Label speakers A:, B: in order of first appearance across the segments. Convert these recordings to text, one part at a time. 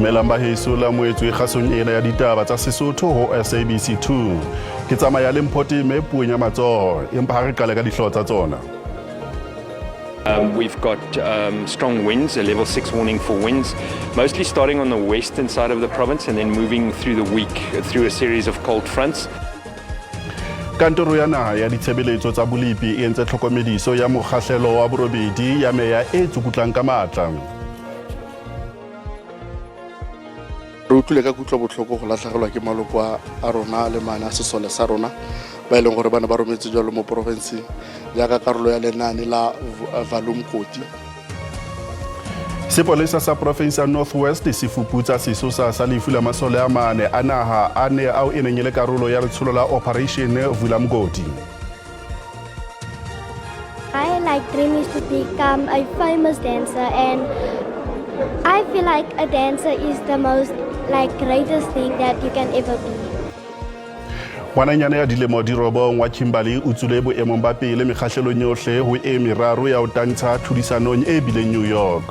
A: Dumelang baheso la moetswe kgasong ena ya ditaba tsa Sesotho ho SABC 2. Ke tsamaya le Mphoteme puong ya matsoho, empa ha re qale ka dihlooho tsa tsona.
B: Um, we've got um, strong winds, a level 6 warning for winds, mostly starting on the western side of the province and then moving through the week through a series of cold fronts.
A: Kantoro ya naha ya ditshebeletso tsa bolepi e entse tlhokomediso ya mokgahlelo wa borobedi ya meya e tsukutlang ka matla.
C: Re utlwile ka kutlobotlhoko go latlhegelwa ke maloko a rona le maane a sesole sa rona ba e leng gore ba ne ba rometse jalo mo porofenseng jaaka karolo ya lenaane la Valumkoti.
A: Sepolesa sa porofense ya North West se fuputsa sesosa sa lefu la masole a mane a naha a ne ao e neng e le karolo ya letsholo la Operation Vula Mgodi.
D: My like dream is to become a famous dancer and I feel like a dancer is the most like greatest thing that you can ever be.
A: Ngwananyana ya dilemo di robong wa Kimberley o tswile boemong ba pele mekgahlelong yohle ho e meraro ya ho tantsha tlhodisanong e bileng New York.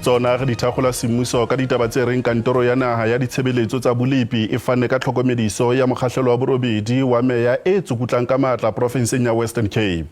A: Tsona re di thakgola semmuso ka ditaba tse reng kantoro ya naha ya ditshebeletso tsa bolepi e fanne ka tlhokomediso ya mokgahlelo wa borobedi wa meya e tsukutlang ka matla porofenseng ya Western Cape.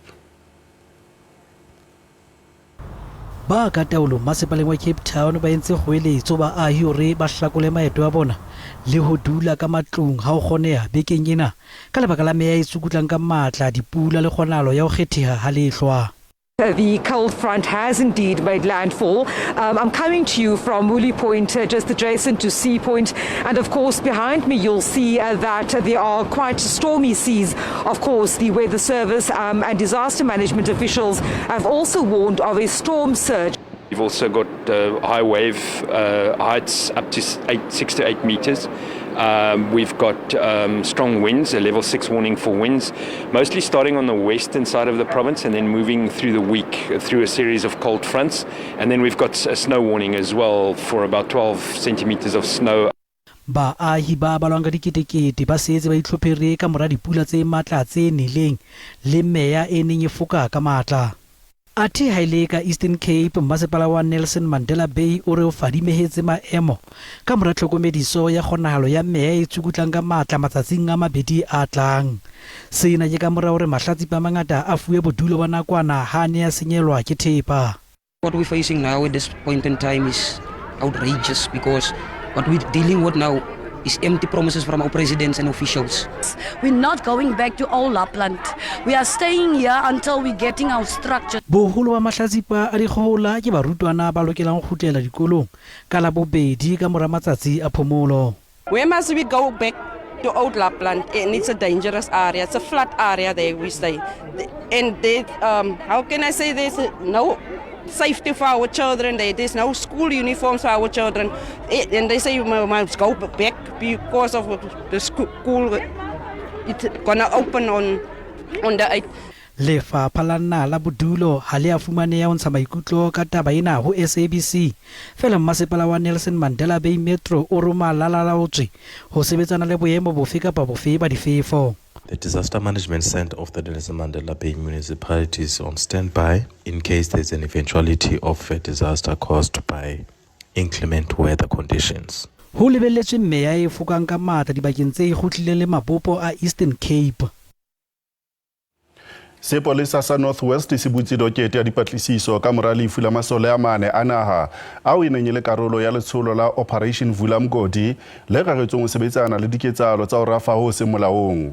E: Ba ka taolong masepaleng wa Cape Town ba entse kgoeletso baahi hore ba hlakole maeto a bona le ho dula ka matlong ha ho kgoneha bekeng ena ka lebaka la meya e tsukutlang ka matla, dipula le kgonahalo ya ho kgetheha ha lehlwa.
F: The cold front has indeed made landfall. Um, I'm coming to you from Mouille Point, uh, just adjacent to Sea Point. And of course, behind me, you'll see uh, that there are quite stormy seas. Of course, the Weather Service um, and disaster management officials have also warned of a storm surge.
B: We've also got uh, high wave uh, heights up to eight, 6 to 8 meters. Um, we've got um, strong winds, a level 6 warning for winds, mostly starting on the western side of the province and then moving through the week through a series of cold fronts. And then we've got a snow warning as well for about 12 centimeters of snow.
E: Baahi ba balwang ka diketekete ba setse ba itlhophere ka mora dipula tse matla tse neleng le meya e neng e foka ka matla. Athe ha e le ka Eastern Cape, Mmasepala wa Nelson Mandela Bay o re o fadimehetse maemo ka mora tlhokomediso ya kgonahalo ya meya e tsukutlang ka matla matsatsing a mabedi a tlang. Sena ke ka mora hore mahlatsipa a mangata a fuwe bodulo ba nakwana ha a ne a senyelwa ke thepa.
G: What we're facing now at this point in time is outrageous because what we're dealing with now is empty promises from our presidents and officials.
H: We're not going back to old Lapland. We are staying here until we're getting our structure.
E: Boholo ba mahlatsipa a dikgohola ke barutwana ba lokelang ho kgutlela dikolong ka Labobedi ka mora matsatsi a phomolo.
I: Where must we go back to old Lapland and it's a dangerous area. It's a flat area there we stay. And they, um, how can I say there's no safety for our children. There, there's no school uniforms for our children. And they say we must go back because of the school. It's gonna open on, on the 8th.
E: Lefapha la Naha la Bodulo ha le a fumaneha ho ntsha maikutlo ka taba ena ho SABC. Feela Mmasepala wa Nelson Mandela Bay Metro o roma lalalaotswe ho sebetsana le boemo bofe kapa bofe ba difefo.
J: The Disaster Management Centre of the Nelson Mandela Bay Municipality is on standby in case there's an eventuality of a disaster caused by inclement weather conditions.
E: Ho lebelletswe meya e fokang ka matla dibakeng tse ikgohlileng le mabopo a Eastern Cape.
A: Sepolesa sa North West se butse dokete ya dipatlisiso ka mora lefu la masole a mane a naha ao e neng e le karolo ya letsholo la Operation Vula Mgodi le reretsweng ho sebetsana le diketsahalo tsa ho rafa ho seng molaong.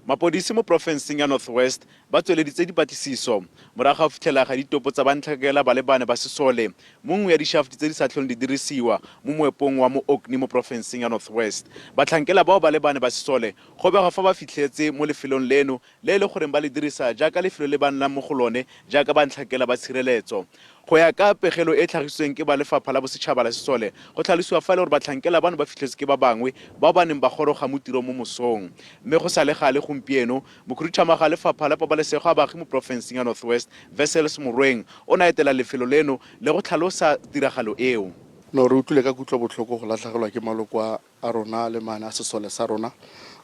K: Mapodisi mo porofenseng ya North West ba tsweleditse dipatlisiso morago ga go fitlhela ga ditopo tsa bantlhakela ba le bane ba sesole mo nngwe ya dishaft tse di sa tlholeng di dirisiwa mo moepong wa mo Orkney mo porofenseng ya North West. Batlhankela bao ba le bane ba sesole go begwa fa ba fitlhetse mo lefelong leno le e le goreng ba le dirisa jaaka lefelo le ba nnang mo go lone jaaka bantlhakela ba tshireletso. Go ya ka pegelo e e tlhagisitsweng ke ba Lefapha la Bosetšhaba la Sesole, go tlhalosiwa fa e le gore batlhankela bano ba fitlhetswe ke ba bangwe bao ba neng ba goroga mo tirong mo mosong. Mme go sa le gale gompieno, mokhuduthamaga wa Lefapha la Pabalesego ya Baagi mo porofenseng ya North West, Wessels Morweng, o ne a etela lefelo leno le go tlhalosa tiragalo eo.
C: No, re utlwile ka kutlobotlhoko go latlhegelwa ke maloko a a rona le maane a sesole sa rona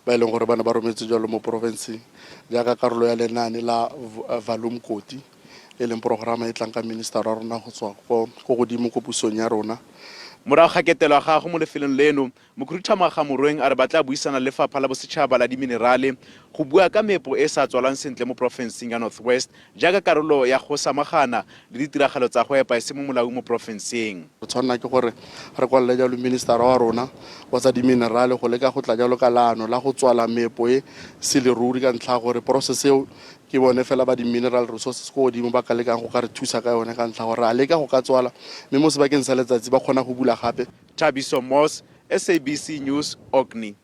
C: ba e leng gore ba ne ba rometse jalo mo porofenseng jaaka karolo ya lenaane la Valumkoti. e leng porograma e tlang ka minister wa rona go tswa ko godimo ko pusong ya rona.
K: Morago ga ketelo ya gagwe mo lefelong leno, Mokhuduthamaga Morweng a re ba tla buisana le Lefapha la Bosetšhaba la Diminerale go bua ka meepo e e sa tswalwang sentle mo porofenseng ya North West jaaka karolo ya go samagana le ditiragalo tsa go epa e se mo molaong mo porofenseng.
C: Re tshwanela ke gore re kwalele jalo ministara wa rona wa tsa diminerale go leka go tla jalo ka leano la go tswala meepo e se leruri ka ntlha ya gore process eo ke bone fela ba di-mineral resources ko godimo ba ka lekang go ka re thusa ka yone ka ntlha gore re a leka go ka tswala mme mo sebakeng sa letsatsi ba kgona go bula gape.
K: Thabiso Moss, SABC News, Orkney.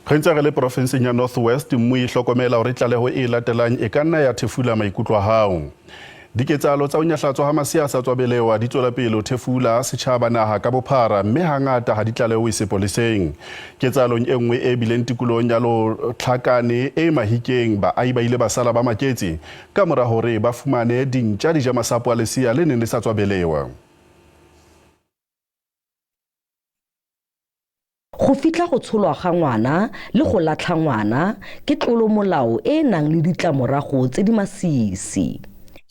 A: Re ntse re le porofenseng ya North West, mmui hlokomela hore tlaleho e latelang e ka nna ya thefula maikutlo a hao. Diketsahalo tsa ho nyahlatswa ha masea a sa tswa belewa di tswela pele ho thefula setjhaba naha ka bophara mme hangata ha di tlalehowe sepoleseng. Ketsahalong e nngwe e bileng tikolohong ya Lotlhakane e Mahikeng, baahi ba ile ba sala ba maketse ka mora hore ba fumane dintja di ja masapo a lesea le neng le sa tswa belewa.
L: Go fitlha go tsholwa ga ngwana le go latlha ngwana ke tlolomolao e e nang le ditlamorago tse di masisi.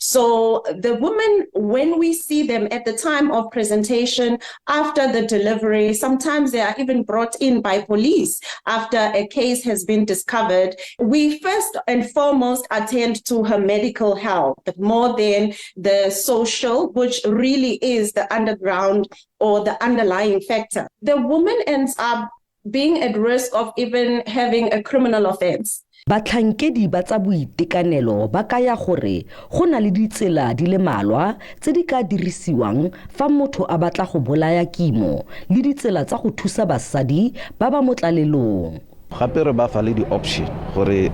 M: So the women, when we see them at the time of presentation, after the delivery, sometimes they are even brought in by police after a case has been discovered. We first and foremost attend to her medical health more than the social, which really is the underground or the underlying factor. The woman ends up being at risk of even having a criminal offense.
L: Batlhankedi ba tsa boitekanelo ba kaya gore go na le ditsela di le malwa tse di ka dirisiwang fa motho a batla go bolaya kimo le ditsela tsa go thusa basadi ba ba mo tlalelong.
N: Gape re ba fa le di-option gore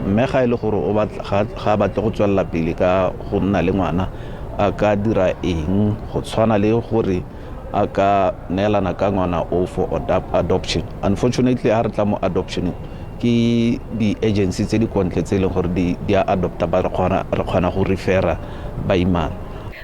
N: mme ga e le gore o ga a batle go tswelela pele ka go nna le ngwana a ka dira eng go tshwana le gore a ka neelana ka ngwana o for adoption. Unfortunately ha re tla mo adoptioneng ke di-agency tse di kontle tse e leng gore di a adopta ba re kgona go refera baimana.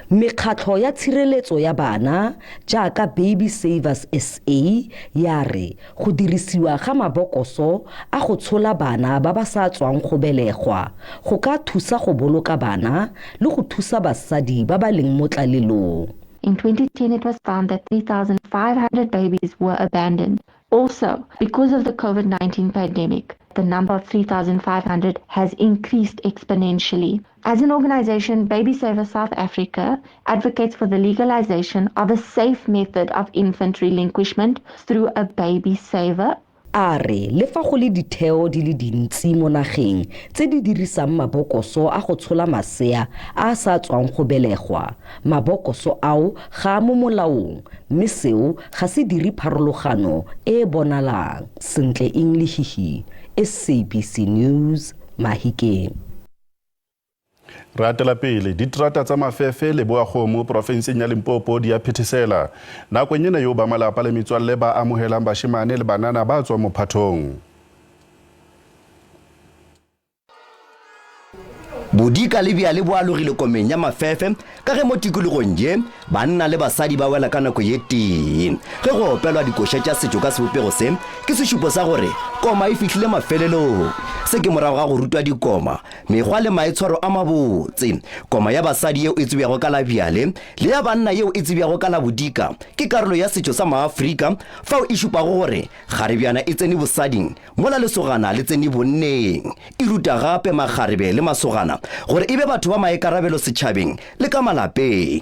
L: Mekgatlho ya tshireletso ya bana jaaka Baby Savers SA ya re Go dirisiwa ga mabokoso a go tshola bana ba ba sa tswang go belegwa go ka thusa go boloka bana le go thusa basadi ba ba leng mo tlalelong.
O: In 2010 it was found that 3,500 babies were abandoned. Also, because of the COVID-19 pandemic, the number of 3,500 has increased exponentially. As an organization, Baby Saver South Africa advocates for the legalization of a safe method of infant relinquishment through a baby saver.
L: A re le fa go le ditheo di le dintsi mo nageng tse di dirisang mabokoso a go tshola masea a a sa tswang go belegwa, mabokoso ao ga a mo molaong mme seo ga se dire pharologano e e bonalang. Sentle Eng Lehihi, SABC News, Mahikeng.
A: Re atela pele, diterata tsa Mafefe le Boakgomo porofenseng ya Limpopo di a phethesela nakong ena eo ba malapa le metswalle ba amohelang bashemane le banana ba tswang mophathong.
P: Bodika le bjale bo alogile komeng ya Mafefe ka ge mo tikologong ye banna le basadi ba wela ka nako ye tee. Ge go opelwa dikoša tša setšo ka sebopego se, ke sešupo sa gore koma e fihlile mafelelong. Se ke morago ga go rutwa dikoma Mekgwa le maitshwaro a mabotse. Koma ya basadi yeo e tsebjago ka la bjale le ya banna yeo e tsebjago ka la bodika ke karolo ya setšo sa Maafrika fao e šupago gore kgarebjana e tsene bosading mola lesogana le tsene bonneng. E ruta gape makgarebe le masogana gore e be batho ba maikarabelo setšhabeng le ka malapeng.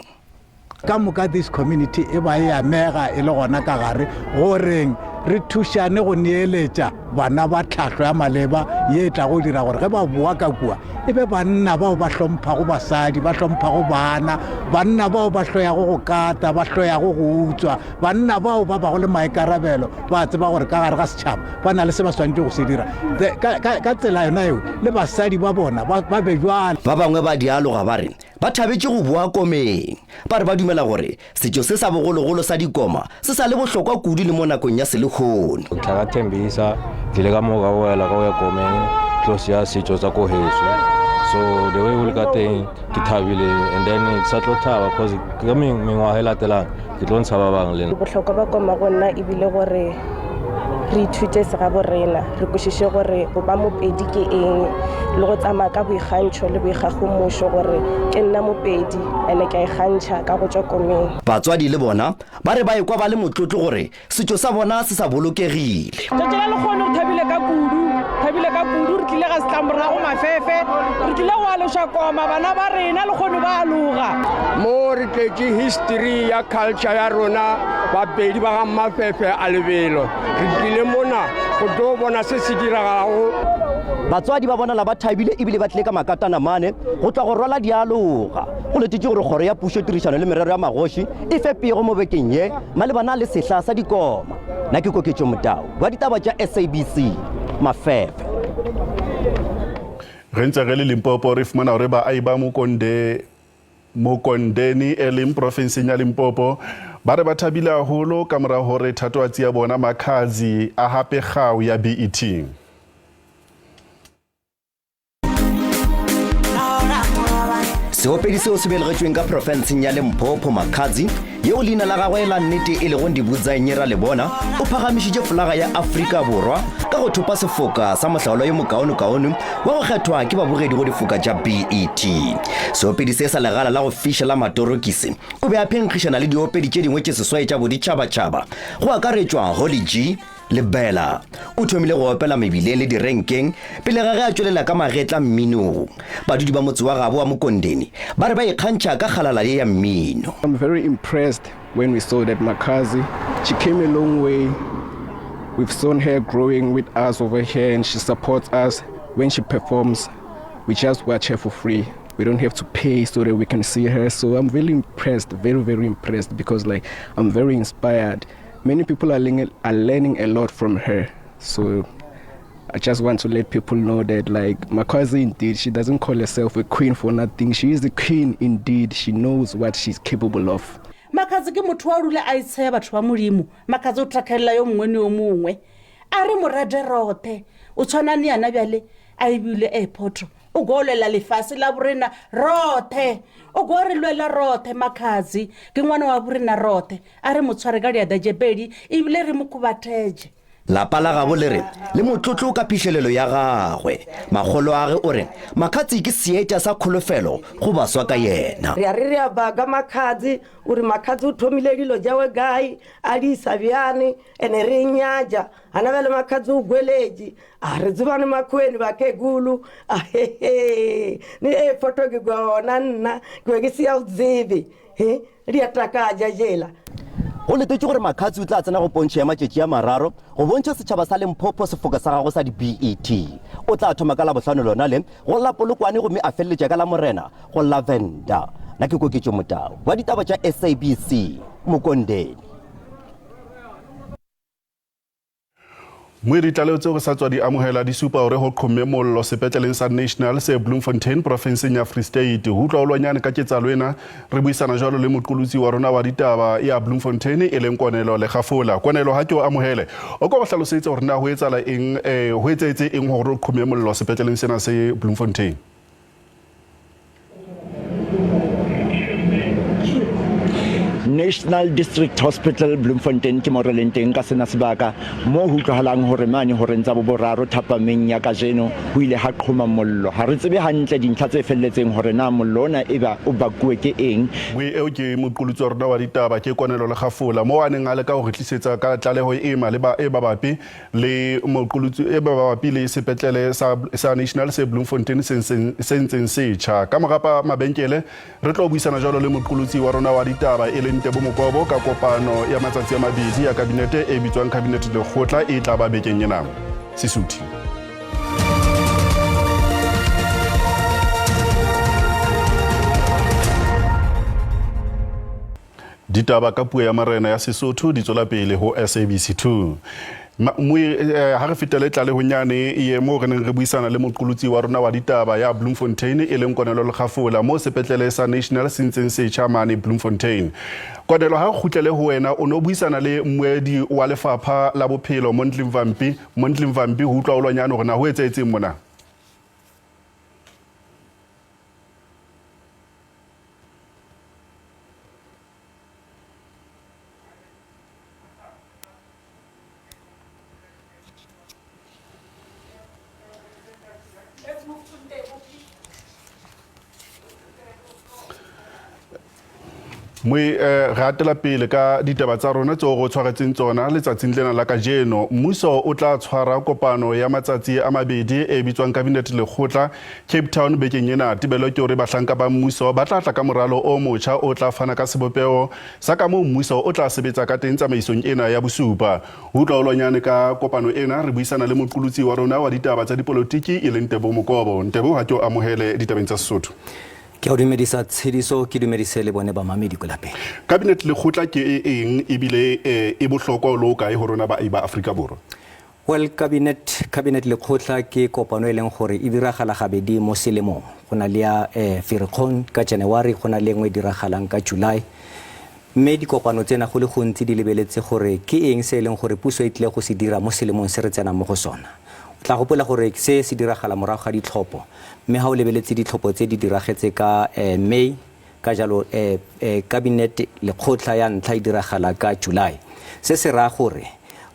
Q: Ka moka this community e ba e amega e le gona ka gare goreng re thušane go neeletša bana ba tlhahlo ya maleba ye e tla go dira gore ge ba boa ka kua e be banna bao ba hlomphago basadi, ba hlomphago bana, banna bao ba hloyago go kata, ba hloyago go utswa, banna bao ba bago le maikarabelo, ba tseba gore ka gare ga setšhaba ba na le se ba swanetše go se dira. Ka tsela yona eo le basadi ba bona ba be bjalo.
P: Ba bangwe ba dialoga ba re Ba thabetše go boa komeng. Ba re ba dumela gore setšo se sa bogologolo sa dikoma se sa le bohlokwa kudu le mo nakong ya selehono.
R: Tlha ka Thembisa, tlile ka mo ka boela ka go ya komeng tlo sia setšo sa ko heso. So the way go le ka teng ke thabile and then ke sa tlo thaba cause ka mengwaga e latelang ke tlo ntsha ba bangwe le nna.
S: Bohlokwa ba koma go nna ebile gore Re ithute segaborena, re kwešiše gore go ba Mopedi ke eng le go tsamaya ka boikgantšho le boikgagomošo gore ke nna Mopedi ene ke a ikgantšha ka go tšwa komeng.
P: Batswadi le bona ba re ba ekwa ba le motlotlo gore Setšo sa bona se sa bolokegile.
T: Tšatši la lekgono re thabile ka kudu, thabile ka kudu, re tlile ga setlamorago mafefe, re tlile go aloša koma, bana ba rena lekgono ba aloga.
U: Mo re tletše history ya culture ya rona, Bapedi ba ga Mafefe a lebelo. Re tlile mona go tlo bona se se diragalago.
P: Batswadi ba bonala ba thabile ebile ba tlile ka makatana mane go tla go rwala dialoga. Go letetše gore kgoro ya pušo, tirišano le merero ya magoši e fe pego mo bekeng ye malebana le sehla sa dikoma. Na ke Koketšo Motau wa ditaba tša SABC, Mafefe.
A: Re ntse re le Limpopo re fumana hore baahi ba Mokonde Mokondeni e leng profenseng ya Limpopo ba re ba thabile haholo ka mora hore thatohatsi ya bona Makhadzi a hape kgau ya BET.
P: Seopedi seo se belegetšweng ka profenseng ya Limpopo, Makhadzi, yeo leina la gagwe la nnete e lego Ndibudzai Ralebona, o phagamišitše folaga ya Afrika Borwa ka go thopa sefoka sa mohlaolwa yo mokaonekaone wa go kgethwa ke babogedi go difoka tša BET. Seopedi se sa legala la go fiša la matorokisi o be a phenkgišana le diopedi tše dingwe tše seswai tša boditšhabatšhaba go akaretšwa Holly G, Le Bella o thomile go opela mebileng le direnkeng pele ga ge a tšwelela ka magetla mminong. Badudi ba motse wa gabo wa Mokondeni ba re ba ikgantšha ka kgalala ye ya mmino.
V: I'm very impressed when we saw that Makhadzi, she came a long way. We've seen her growing with us over here and she supports us when she performs. We just watch her for free. We don't have to pay so that we can see her. So I'm really impressed, very, very impressed because like I'm very inspired. Many people are learning, are learning a lot from her. So I just want to let people know that like Makhadzi indeed, she doesn't call herself a queen for nothing. She is the queen indeed. She knows what she's capable of.
W: Makhadzi ke motho wa dula a itsheya batho ba Modimo. Makhadzi o thakgelela yo mongwe le yo mongwe. A re mo rate rothe. O tshwana le yana bjale a ebile airport. O go lwela lefase la borena rothe. O go re lwela rothe Makhadzi. Ke ngwana wa borena rothe. A re mo tshware ka diatla tše pedi ebile re mo kgobathetše.
P: Lapa la gabo le re le motlotlo ka phihlelelo ya gagwe. Makgoloage o re Makhadzi ke seetša sa kholofelo go baswa ka yena.
X: Re a re re a baka Makhadzi, o re Makhadzi o thomile dilo tšawe kae, a di isa bjane, ene re nyatša. Gana bjale Makhadzi o gweletše, a re tsebane Makhueni bakhekulu, ahehe, ni e photo ke gona nna, ke be ke se ya go tsebe. He, di a takatša jela.
P: Go letetšwe gore Makhadzi o tla tsena go pontšho ya matšatši a mararo go bontšha setšhaba sa Limpopo sefoka sa gagwe sa di-BET. O tla thoma ka Labohlano lona le go la Polokwane gomme a feleletša ka Lamorena go la Venda. Na ke Koketšo Motau wa ditaba tša SABC, Mokondeni.
A: Moe ditlaleho tseo re sa tswa di amohela di supa hore ho qhomme mollo sepetleleng sa National se Bloemfontein profenseng ya Free State. Ho utlwa holwanyane ka ketsahalo ena re buisana jwalo le moqolotsi wa rona wa ditaba ya Bloemfontein e leng Konelo Lekgafola. Konelo ha ke o amohele, o ko re hlalosetse hore na ho etsahala eng, eh, ho etsahetse eng hore ho qhomme mollo sepetleleng sena se Bloemfontein.
Y: National District Hospital Bloemfontein ke mo re leng teng ka sena sebaka mo ho utlwahalang hore mane horeng tsa boboraro thapameng ya kajeno ho ile ha qhoma mollo. Ha re tsebe hantle dintlha tse felletseng hore na mollo ona eba o bakuwe ke eng.
A: Moe eo ke moqolotsi wa rona wa ditaba ke Konelo Lekgafola moo a neng a leka ho re tlisetsa ka tlaleho e maleba e mabapi le moqolotsi e mabapi le sepetlele sa, sa National se Bloemfontein se ntseng se tjha. Ka morapa mabenkele re tlo buisana jwalo le moqolotsi wa rona wa ditaba e leng Tebo Mokobo ka kopano ya matsatsi a mabedi ya kabinete e bitswang Cabinet Lekgotla e tla ba bekeng ena. Sesuthi. Ditaba ka puo ya marena ya Sesotho di tswela pele ho SABC 2. Eh, ha re fetele tlalehong yane ye moo re neng re buisana le moqolotsi wa rona wa ditaba ya Bloemfontein e leng Konelo Lekgafola moo sepetlele sa National se ntseng se tjha mane Bloemfontein. Konelo, ha re kgutlele ho wena, o ne o buisana le mmuedi wa lefapha la bophelo Mondli Mvambi, Mondli Mvambi ho utlwa holwanyane hore na ho etsahetseng mona. Moe eh, re atela pele ka ditaba tsa rona tseo go tshwaretseng tsona letsatsing lena la kajeno. Mmuso o tla tshwara kopano ya matsatsi a mabedi e bitswang Cabinet Lekgotla Cape Town bekeng ena. Tebelo ke hore bahlanka ba mmuso ba tla tla ka moralo o motjha o tla fana ka sebopeho sa ka moo mmuso o tla sebetsa ka teng tsamaisong ena ya bosupa. Ho utlwa holwanyane ka kopano ena re buisana le moqolotsi wa rona wa ditaba tsa dipolotiki e leng Ntebo Mokobo. Ntebo, ha ke o amohele ditabeng tsa Sesotho.
B: Ke a o dumedisa Tshediso, ke dumedise le bone bamamedi ko lapeng.
A: Cabinet Lekgotla ke e eng ebile e bohlokwa ho le hokae ho rona baahi ba Afrika Borwa?
B: Well, Cabinet, Cabinet Lekgotla ke kopano e leng gore e diragala gabedi mo selemong. Go na le ya eh, Ferikgong ka January, go na le engwe e diragalang ka July. Mme dikopano tsena go le gontsi di lebeletse gore ke eng se e leng gore puso e tlile go se dira mo selemong se re tsenang mo go sona. O tla gopola gore se se diragala morago ga ditlhopho, mme ga o lebeletse ditlhopho tse di diragetse ka May, ka jalo Cabinet lekgotla ya ntlha e diragala ka July. Se se raya gore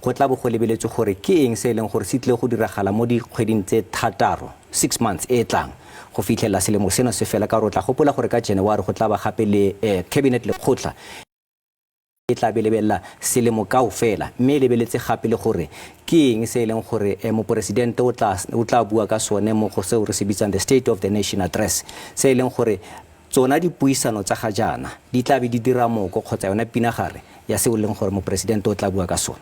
B: go tla bo go lebeletswe gore ke eng se e leng gore se tlile go diragala mo dikgweding tse thataro, six months, e e tlang go fitlhelela selemo seno se fela, ka gore o tla gopola gore ka January go tla ba gape le Cabinet lekgotla e tla be lebelela selemo kaofela, mme e lebeletse gape le gore ke eng se e leng gore moporesidente o tla o tla bua ka sone mo go seo re se bitsang the State of the Nation Address, se e leng gore tsona dipuisano tsa ga jaana di tla be di dira moko kgotsa yona pinagare ya seo e leng gore moporesidente o tla bua ka sone.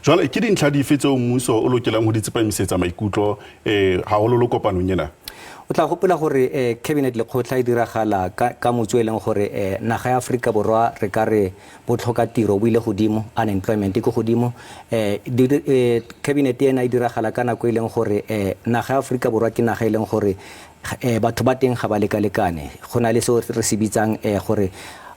A: Jwale ke dintlha dife tseo mmuso o lokelang ho di tsepamisetsa maikutlo eh, hahololo kopanong ena?
B: O tla gopola gore eh, cabinet lekgotla e diragala ka, ka motso e leng gore eh, naga ya Aforika Borwa re ka re botlhokatiro bo ile godimo, unemployment e ko godimo. Eh, di, eh, cabinet ena e diragala ka nako e leng gore eh, naga ya Aforika Borwa ke naga e leng gore eh, batho ba teng ga ba lekalekane. Go na le seo re se bitsang eh, gore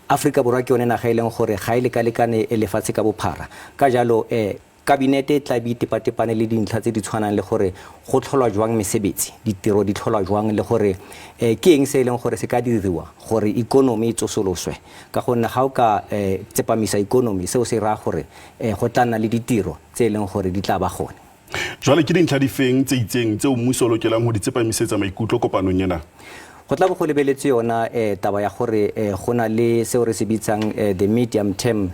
B: Aforika Borwa ke yone naga e leng gore ga e lekalekane lefatshe ka bophara. Ka jalo eh, Kabinete e tla be e tepatepane le dintlha tse di tshwanang le gore go tlholwa jwang mesebetsi, ditiro di tlholwa jwang le gore ke eng se e leng gore se ka diriwa gore ikonomi e tsosoloswe. Ka gonne ga o ka tsepamisa ikonomi, seo se raya gore go tla nna le ditiro tse e leng gore di tla ba gone.
A: Jwale ke dintlha difeng tse itseng tseo mmuso o lokelang ho di tsepamisetsa maikutlo kopanong ena?
B: Go tla bo go lebeletswe yona taba ya gore go na le seo re se bitsang the medium term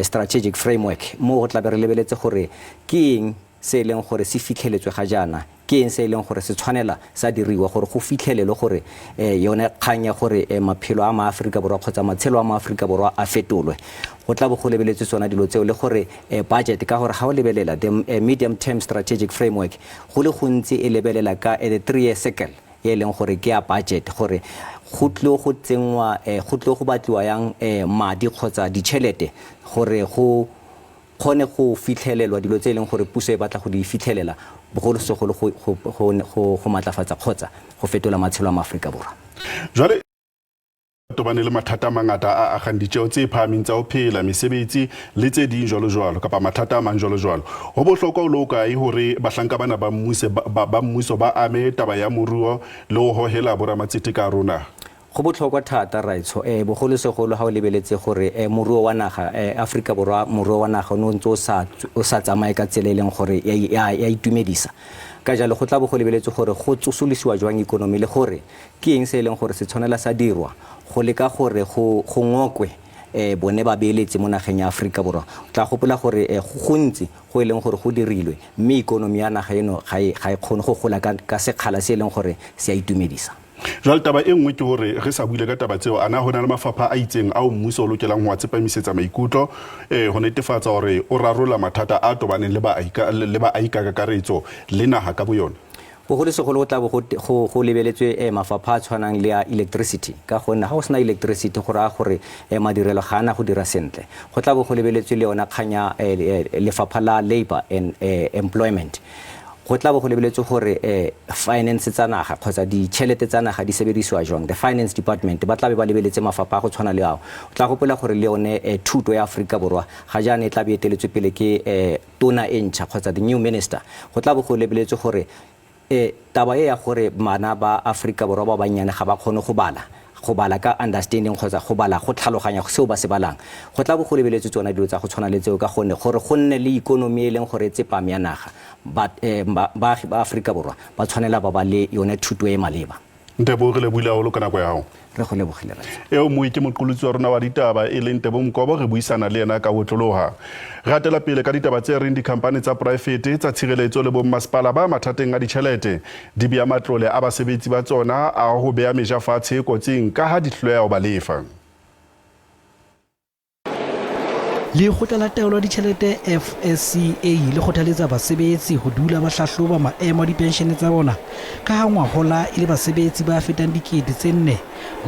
B: strategic framework, moo go tla be re lebeletse gore ke eng se e leng gore se fitlheletswe ga jaana, ke eng se e leng gore se tshwanela sa diriwa gore go fitlhelelwe gore yone kgang ya gore maphelo a maAforika Borwa kgotsa matshelo a maAforika Borwa a fetolwe. Go tla bo go lebeletswe tsona dilo tseo le gore budget, ka gore ga o lebelela the medium term strategic framework go le gontsi e lebelela ka the 3-year cycle e leng gore ke ya budget, gore go tlile go tsenngwa, go tlile go batliwa yang madi kgotsa ditšhelete gore go kgone go fitlhelelwa dilo tse e leng gore puso e batla go di fitlhelela, bogolosegolo go matlafatsa kgotsa go fetola matshelo a maAforika Borwa.
A: Jwale tobane le mathata a mangata a agang ditjeo tse phahameng tsa ho phela, mesebetsi le tse ding jwalo jwalo, kapa mathata a mang jwalo jwalo. Ho bohlokwa ho le hokae hore bahlanka bana ba mmuse, ba, ba mmuso ba ame taba ya moruo le ho hohela boramatsete ka hare ho naha?
B: Go botlhokwa thata rraetsho, eh, bogolosegolo ha o lebeletse gore eh, moruo wa naga eh, Aforika Borwa, moruo wa naga o ne o ntse o sa, o sa tsamaye ka tsela e leng gore ya, ya, ya itumedisa. Ka jalo go tla bo go lebeletse gore go tsosolosiwa jwang ikonomi le gore Ke eng se e leng gore se tshwanela sa dirwa go leka gore go go ngokwe eh, bone ba beeletse mo nageng ya Aforika Borwa? O tla gopola gore eh, go gontsi go e leng gore go dirilwe mme ikonomi ya naga eno ga e, ga e kgone go gola ka, ka sekgala se e leng gore se a itumedisa.
A: Jwale taba e nngwe ke hore re sa buile ka taba tseo, a na ho na le mafapha a itseng ao mmuso o lokelang ho a tsepamisetsa maikutlo eh, ho netefatsa hore o rarolla mathata a tobaneng le baahi ka, le baahi ka kakaretso le naha ka boyona?
B: Bogolosegolo go tla bo go, go lebeletswe eh, mafapha a tshwanang le a electricity, ka gonne ga go sena electricity go raya gore eh, madirelo ga a na go dira sentle. Go tla bo go lebeletswe le yona kgang ya eh, lefapha la labor and eh, employment. Go tla bo go lebeletswe gore eh, finance tsa naga kgotsa ditšhelete tsa naga di sebedisiwa jwang. The finance department ba tla be ba lebeletse mafapha a go tshwana le ao. O tla gopola gore le yone eh, thuto ya Aforika Borwa ga jaana e tla be e eteletswe pele ke eh, tona e ntšha kgotsa the new minister, go tla bo go lebeletswe gore e taba e ya gore bana ba Aforika Borwa ba bannyane ga ba kgone go bala, go bala ka understanding kgotsa go bala go tlhaloganya seo ba se balang, go tla bo go lebeletswe tsona dilo tsa go tshwana le tseo ka gonne gore go nne le ikonomi e leng gore e tsepame ya naga, baagi ba Aforika Borwa ba tshwanela ba ba le yone thuto e maleba.
A: Ntebo, re lebohile haholo ka nako ya hao.
B: Re go lebogile Ratswa.
A: Eo moi ke moqolotsi wa rona wa ditaba e leng Tebo Mkobo, re buisana le yena ka otloloha. Re hatela pele ka ditaba tse reng dikhampani tsa poraefete tsa tshireletso le bommasepala ba mathateng a ditjhelete di bea matlole a basebetsi ba tsona a ho bea meja fatshe kotsing kaha di hloleha ho ba lefa.
E: Lekgotla la Taolo ya Ditjhelete, FSCA, le kgothaletsa basebetsi ho dula ba hlahloba maemo a dipenshene tsa bona ka ha ngwahola e le basebetsi ba fetang 4000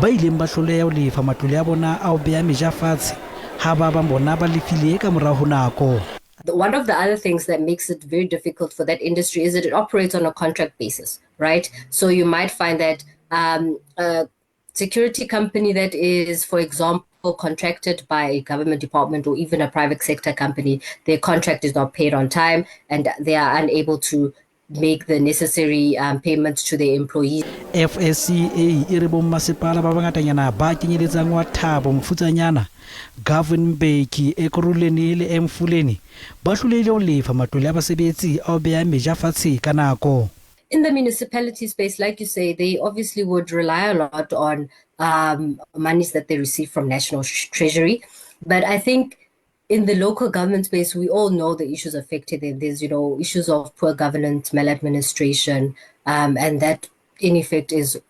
E: ba ileng ba hloleha ho lefa matlole a bona a ho beha meja fatshe ha ba bang bona ba lefile ka morao ho nako.
D: One of the other things that makes it very difficult for that industry is that it operates on a contract basis, right? So you might find that um, a security company that is, for example, contracted by a government department or even a private sector company, their contract is not paid on time and they are unable to make the necessary um, payments to their employees.
E: FSCA e re bommasepala ba bangatanyana ba kenyeletsang wa Thabo Mofutsanyana, Govan Mbeki, Ekurhuleni le Emfuleni ba hlolehile ho lefa matlole a basebetsi a ho beha meja fatshe ka nako.
D: In the municipality space, like you say, they obviously would rely a lot on um, monies that they receive from national treasury. But I think in the local government space, we all know the issues affected them. There's, you know, issues of poor governance, maladministration, um, and that in effect is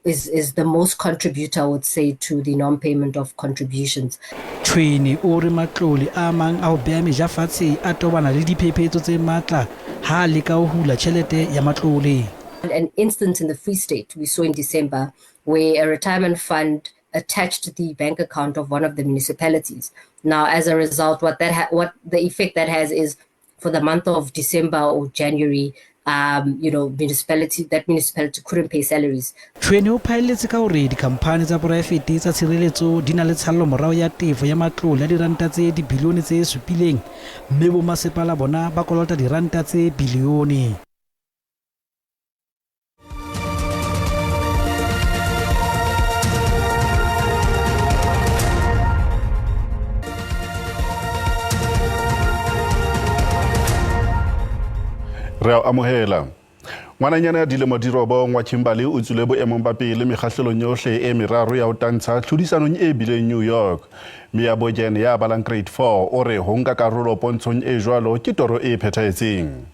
D: is is the most contributor, I would say, to the non-payment of contributions.
E: Tshwene o re matlole a mang a ho beha meja fatshe a tobana le diphephetso tse matla ha a leka ho hula tjhelete ya matlole.
D: An instance in the Free State we saw in December where a retirement fund attached the bank account of one of the municipalities. Now, as a result, what that ha- what the effect that has is for the month of December or January, um, you know, municipality that municipality couldn't pay salaries.
E: Tshwene o phaelletse ka hore dikhamphani tsa poraefete tsa tshireletso di na le tshallomorao ya tefo ya matlole a diranta tse dibilione tse supileng mme bomasepala bona ba kolota diranta tse bilione.
A: Re a amohela. Ngwananyana ya dilemo di robong wa Kimberley o tswile boemong ba pele mekgahlelong yohle e meraro ya ho tantsha tlhodisanong e bileng New York. Mia Bogen ya balang grade 4 o re ho nka karolo pontshong e jwalo ke toro e phethahetseng.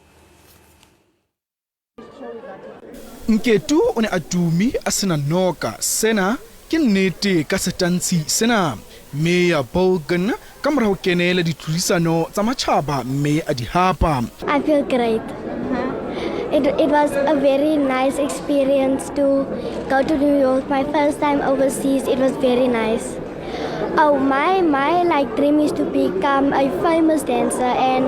F: Nketu o ne a tumi a sena noka. Sena ke nnete ka setantshi sena. Meya Bolgan ka mora ho kenela ditlhodisano tsa matjhaba mme a di hapa.
G: I feel great. It, it was a very nice experience to go to New York. My first time overseas, it was very nice. Oh, my my like dream is to become a famous dancer and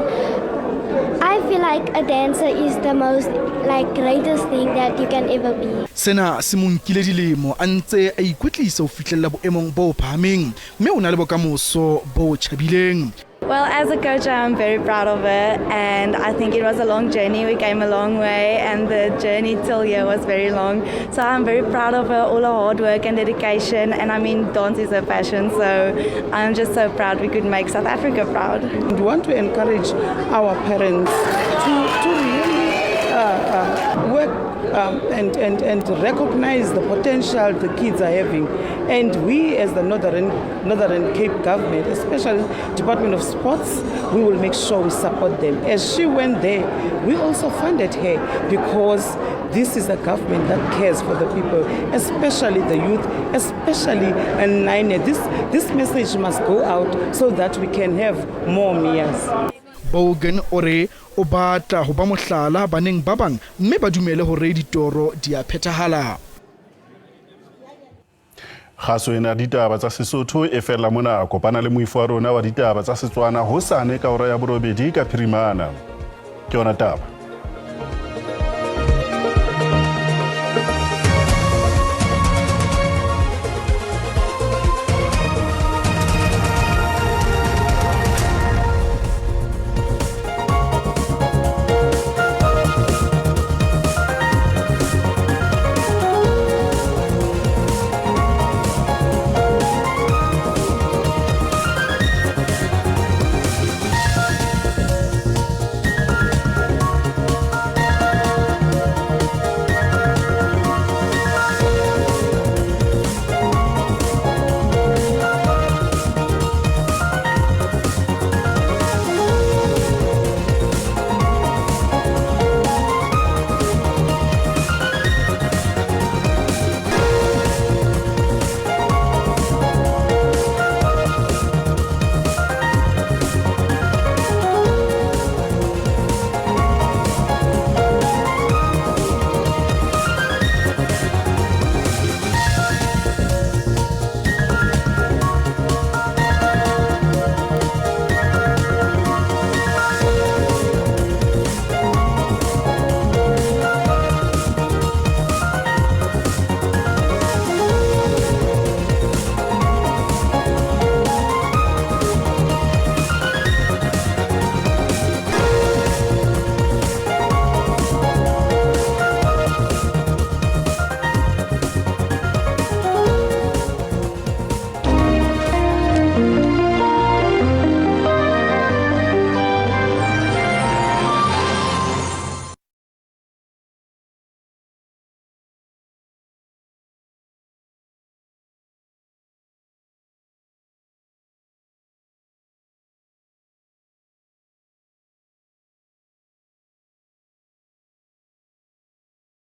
G: I feel like a dancer is the most like greatest thing that you can ever be.
F: Sena se mo nkile dilemo a ntse a ikwetlisa ho fihlella boemong bo phahameng mme o na le bokamoso bo tjhabileng.
H: Well, as a coach, I'm very proud of her, and I think it was a long journey. We came a long way, and the journey till here was very long. So I'm very proud of her, all her hard work and dedication. And I mean, dance is her passion, so I'm just so proud we could make South Africa proud.
I: We want to encourage our parents to, to really uh, uh, work um, and, and, and recognize the potential the kids are having. And we, as the Northern, Northern Cape government, especially Department of Sports, we will make sure we support them. As she went there, we also funded her because this is a government that cares for the people, especially the youth, especially and This, this message must go out so that we can have more Mias.
F: Bogan o re o batla ho ba mohlala baneng ba bang mme ba dumele hore ditoro di a phethahala.
A: Kgaso ena ya ditaba tsa Sesotho e fella mona. Kopana le moifo wa rona wa ditaba tsa Setswana hosane ka hora ya borobedi ka phirimana. Ke yona taba.